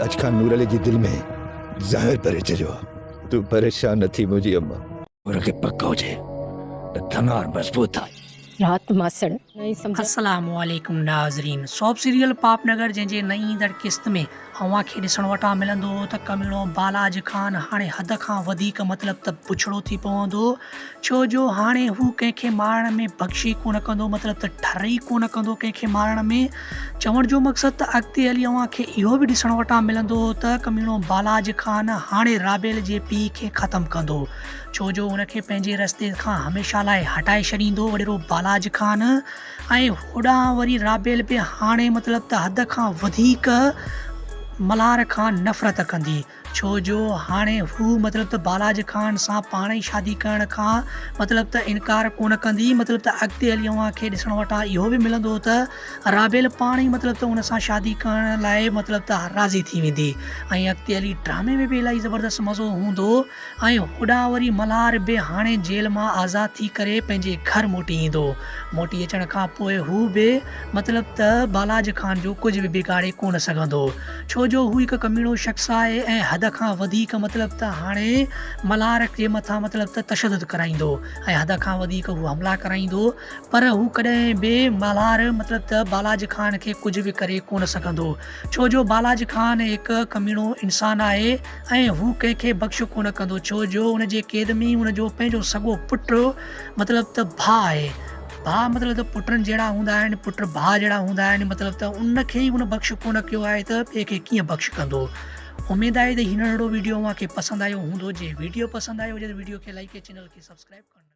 اڄ کان نور علي جي دل ۾ زهر ڀري ڇڏيو آ. تون پريشان نه ٿي منهنجي اما. هن کي پڪ هجي ته ڌنار مضبوط آهي. رات ماسڙ نئين سمجهه. السلام عليڪم ناظرين سوپ سيريل پاپ نگر جنهن جي نئين ايندڙ قسط ۾ اوهان کي ڏسڻ وٽان ملندو ته ڪميڻو بالاج خان هاڻي حد کان وڌيڪ مطلب ته بڇڙو ٿي پوندو ڇو جو هاڻي هو ڪنهن کي مارڻ ۾ بخش ئي ڪونه ڪندو مطلب ته ڍر ئي ڪونه ڪندو ڪنهن کي مارڻ ۾. چوڻ جو مقصد ته اڳتي هلي اوهان کي اهو به ڏسڻ وٽان ملندو ته ڪميڻو بالاج خان هاڻي رابيل جي پيء کي ختم ڪندو ڇو جو ان کي پنهنجي رستي کان هميشه لاء هٽائي ڇڏيندو وڏيرو بالاج خان ۽ هوڏانهن وري رابيل به هاڻي مطلب ته حد کان وڌيڪ ملهار کان نفرت ڪندي. ڇو جو هاڻي هو مطلب ته بالاج خان سان پاڻ ئي شادي ڪرڻ کان مطلب ته انڪار ڪونه ڪندي مطلب ته اڳتي هلي اوهان کي ڏسڻ وٽان اهو به ملندو ته رابيل پاڻ ئي مطلب ته ان سان شادي ڪرڻ لاء مطلب ته راضي ٿي ويندي ۽ اڳتي هلي ڊرامي ۾ به الاهي زبردست مزو هوندو ۽ هوڏانهن وري ملهار به هاڻي جيل مان آزاد ٿي ڪري پنهنجي گهر موٽي ايندو. موٽي اچڻ کان پوء هو به مطلب ته بالاج خان جو ڪجهه به بگاڙي ڪونه سگهندو. ڇو جو هو هڪ ڪميڻو شخص آهي ۽ حد کان وڌيڪ مطلب ته هاڻي ملهار جي مٿان مطلب ته تشدد ڪرائيندو ۽ حد کان وڌيڪ هو حملا ڪرائيندو پر هو ڪڏهن به ملهار مطلب ته بالاج خان کي ڪجهه به ڪري ڪونه سگهندو. ڇو جو بالاج خان هڪ ڪميڻو انسان آهي. ۽ هو ڪنهن کي بخش ڪونه ڪندو، ڇو جو ان جي قيد ۾ ئي ان جو پنهنجو سڳو پٽ مطلب ته ڀاء آهي. ڀاء مطلب ته پٽن جهڙا هوندا آهن، پٽ ڀاء جهڙا هوندا آهن، مطلب ته ان کي ئي ان بخش ڪونه ڪيو آهي ته ٻئي کي ڪيئن بخش ڪندو. اميد آهي ته هي ننڍڙو ويڊيو اوهان کي پسند آيو هوندو، جي ويڊيو پسند آيو هجي ته ويڊيو کي لائيڪ ۽ چينل کي سبسڪرائيب ڪرڻ نه.